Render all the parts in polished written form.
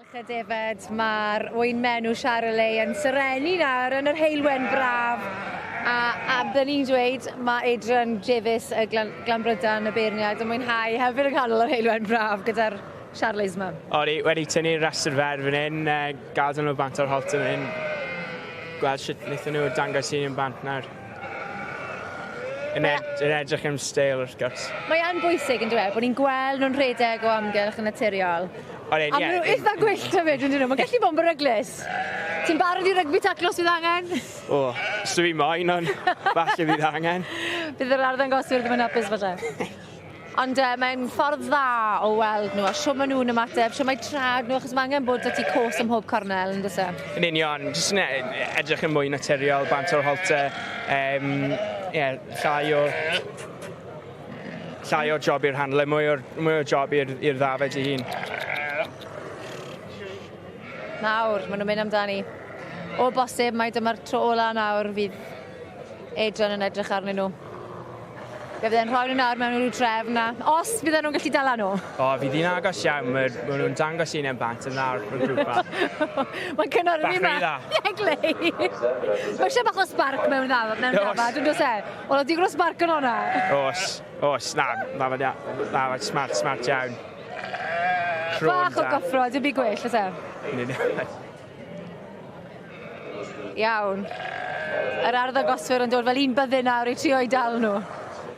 Y defaid, mae'r ŵyn menw Charolais yn serennu nawr yn yr heulwen braf. A, a bydden ni'n dweud, mae Adrian Davies y Glan, Glanbrydan, y beirniad, yn mwynhau hefyd yn canol yr heulwen braf gyda'r Charolais yma. Odi, wedi tynnu'r rhestr fer fan hyn, gadael nhw bant o'r halter fan hyn. Gweld sut wnaethon nhw dangos hun yn bant nawr. Yn, ed yn edrych am steil wrth gwrs. Mae yn bwysig yn dweud bod ni'n gweld nhw'n rhedeg o amgylch yn naturiol. Ond, A maen nhw eitha gwyllt hefyd, yn dyn nhw? Mae'n gallu bod yn beryglus. Ti'n barod i rygbi taclo os fydd angen? O, so fi moyn, ond falle fydd angen. Bydd yr arddangoswyr ddim yn hapus falle. Ond mae'n ffordd dda o weld nhw, a shwd maen nhw'n ymateb, shwd mae traed nhw, achos mae angen bod 'da ti cos ym mhob cornel, yn does e? Yn union, jyst yn edrych yn mwy naturiol, bant o'r halter, yeah, llai o llai o job i'r handler, mwy o'r mwy o job i'r i'r ddafad ei hun. Nawr, maen nhw'n mynd amdani. O bosib, mai dyma'r tro ola nawr fydd Adrian yn edrych arnyn nhw. Fe fydde'n rhoi nhw nawr mewn rhyw drefn a os fydden nhw'n gallu dala nhw. O, fydd hi'n agos iawn. Mae ma nhw'n dangos un yn bant yn dda o'r grŵp ba. Mae'n cynnar yn Bach rhy dda. Ie, glei. Mae eisiau bach o spark mewn ddafad, mewn ddafad, yn does e? Wel, o digon o spark yn hwnna. Os, os, na, ddafad, ddafad smart, smart iawn. Bach o gyffro, dim byd gwell, oes e? Iawn. Yr arddangoswyr yn dod fel un byddin nawr i trio i dal nhw.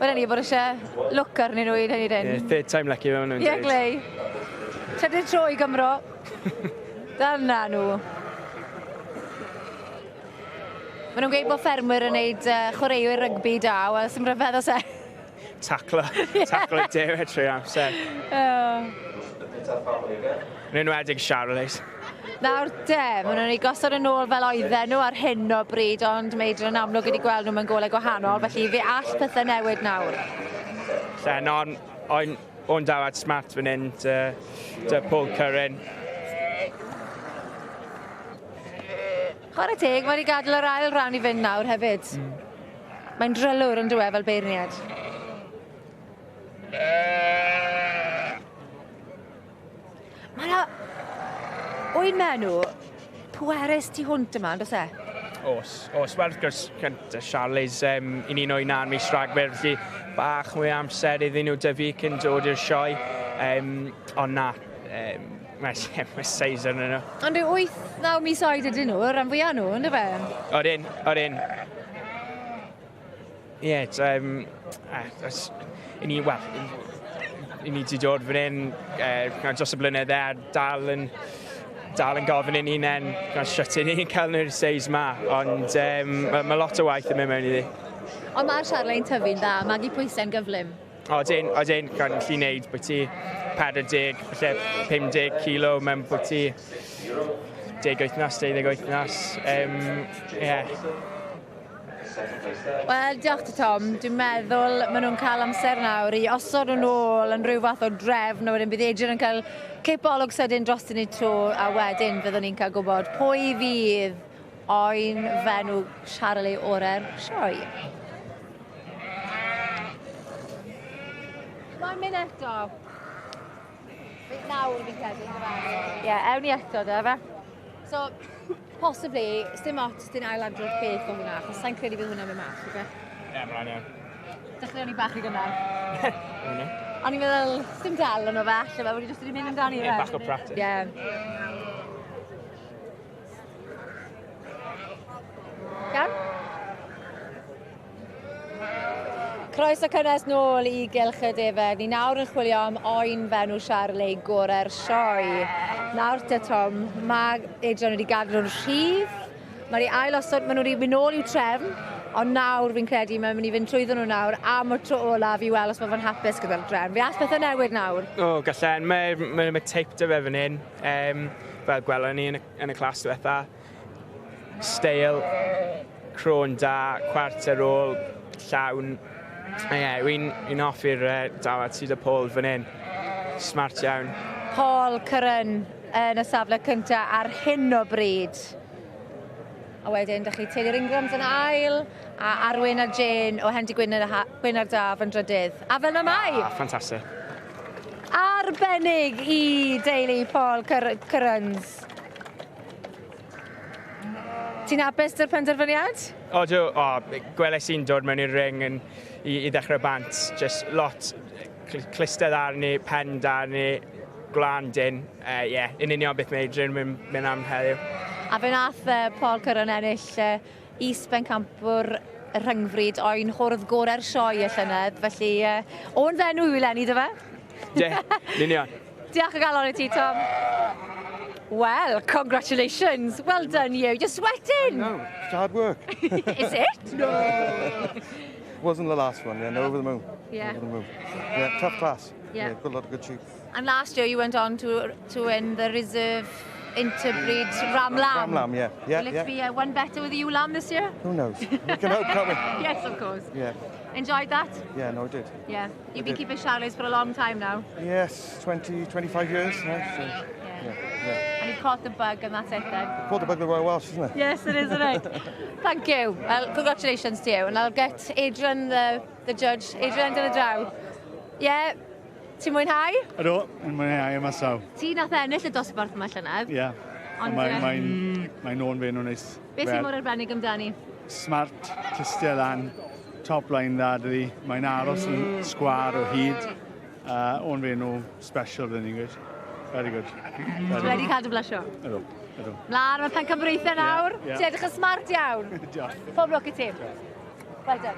Wel, ni bod eisiau lwc arnyn nhw i wneud hyn. Yeah, third time lucky fel nhw'n dweud. Ie, glei. Trydydd tro i Gymro. Dyna nhw. Maen nhw'n gweud bod ffermwyr yn neud chwaraewyr rygbi da, wel, sy'n rhyfedd os e. Taclo, taclo dew trwy amser. Oh. Yn enwedig Charolais. Nawr de, maen nhw'n ei gosod yn ôl fel oedden nhw ar hyn o bryd, ond mae Adrian yn amlwg wedi gweld nhw mewn golau gwahanol, felly fe all pethau newid nawr. Lle, non, o'n, o'n dawad smart fan hyn, dy, dy Paul Curran. Chwarae teg, mae wedi gadael yr ail ran i fynd nawr hefyd. Mae'n drylwr yn dyw e fel beirniad. Mae yna ŵyn menw pwerus tu hwnt yma, yn does e? Os, os. Wel, wrth gwrs, Charlies, um, i ni'n o'i na'n mis Rhagfyr, felly bach mwy o amser iddyn nhw dyfu cyn dod i'r sioe. Um, ond na, um, mae, mae seis arnyn nhw. Ond rhyw 8-9 mis oed ydyn nhw, rhan fwyaf nhw, ynddo fe? Odyn, odyn. Ie, yeah, um, i ni, wel, i ni wedi dod fan hyn dros y blynydde a dal yn, dal yn gofyn i'n hunain shwt i ni'n cael nhw'r seis ma, ond um, mae ma lot o waith yn mynd mewn iddi. Ond mae'r Charlaine'n tyfu'n dda, magu pwysau'n gyflym. Odyn, odyn, gan gallu wneud bwyty 40, falle 50 kilo mewn bwyty 10 wythnos, 12 wythnos. Um, yeah. Wel, diolch ti Tom. Dwi'n meddwl maen nhw'n cael amser nawr i osod nhw'n ôl yn rhyw fath o drefn a wedyn bydd Adrian yn cael cip olwg sydyn drostyn ni to a wedyn fyddwn ni'n cael gwybod pwy fydd oen fenw Charolais ore'r sioe. Mae'n mynd eto. Nawr fi'n credu, Ie, ewn ni eto da, fe. So, possibly, sdim ots dyn ailadrodd peth o hwnna, achos sa'n credu bydd hwnna'n mynd mas, oce? Ie, mlaen iawn. Dechreuon ni bach i gynnar. O'n i'n meddwl, sdim dal yno fe, alle fe, wedi jyst wedi mynd amdani fe. Ie, bach o practice. Ie. Iawn? Croeso cynnes nôl i Gylch y Defaid. Ni nawr yn chwilio am oen fenw Charolais gorau'r sioe. Nawr te Tom, mae Adrian wedi gadw nhw'n rhydd. Mae wedi ail osod, maen nhw wedi mynd nôl i'w trefn, ond nawr fi'n credu mae'n mynd i fynd trwyddo nhw nawr am y tro olaf i weld os mae fe'n hapus gyda'r drefn. Fe all pethau newid nawr. O, gallen. Mae, mae, mae teip dy fe fan hyn. Um, fel gwelon ni yn y, yn y clas diwetha. Steil, crôn da, cwarter ôl, llawn. Ie, yeah, wy'n wy hoffi'r dawad sydd y Paul fan hyn. Smart iawn. Paul Curran yn y safle cyntaf ar hyn o bryd. A wedyn, dych chi Taylor Ingrams yn ail, a Arwyn a Jane o Hendy Gwyn, Gwyn ar Daf yn drydydd. A fel na mai! Ah, ffantastig. A'r Arbennig i deulu Paul Currans. Ti'n hapus 'da'r penderfyniad? O, dw, o, gweles i'n dod mewn i'r ring yn, i ddechrau bant. Just lot, clustedd arni, pen da arni, gwlân dyn. Yeah, yn union beth mae Adrian mynd am heddiw. A fe nath Paul Curran ennill is-bencampwr y rhyngfrid oen hwrdd gorau'r sioe y llynedd, felly oen fenw yw eleni, dy fe? Ie, yn union. Diolch o galon i ti, Tom. Well, congratulations. Well done you. You're sweating. No, it's hard work. Is it? No. Wasn't the last one, yeah, no, over the moon. Over the moon. Yeah, tough class. Yeah, good lot of good sheep. And last year you went on to win the reserve interbreed Ram Lamb. Ram Lamb, yeah. Will it be one better with the ewe lamb this year? Who knows? We can hope, can't we? Yes, of course. Yeah. Enjoyed that? Yeah, no, I did. Yeah. You've been did. Keeping Charolais for a long time now. Yes, 20, 25 years now, so, yeah. And you've caught the bug and that's it then. Called the bug the Royal Welsh, isn't it? Yes, it is, isn't it? Thank you. Well, congratulations to you. And I'll get Adrian, the judge. Adrian yn y draw. Yeah, ti'n mwynhau? Ydw, yn mwynhau yma saw. Ti nath ennill y dosbarth yma llynedd. Ie. Ond, Mae'n mae, mae oen fe nhw'n neis. Beth sy'n mor arbennig amdani? Smart, clustia lan, top line dda dydi. Mae'n aros yn sgwar o hyd. Oen fe nhw special, fydden ni'n gweud. Very good. Ti wedi cael dy blesio? Ydw, ydw. Mlaen am y pencampwriaethau nawr. Ie. Ti'n edrych yn smart iawn. Diolch. Pob lwc i ti. Well done.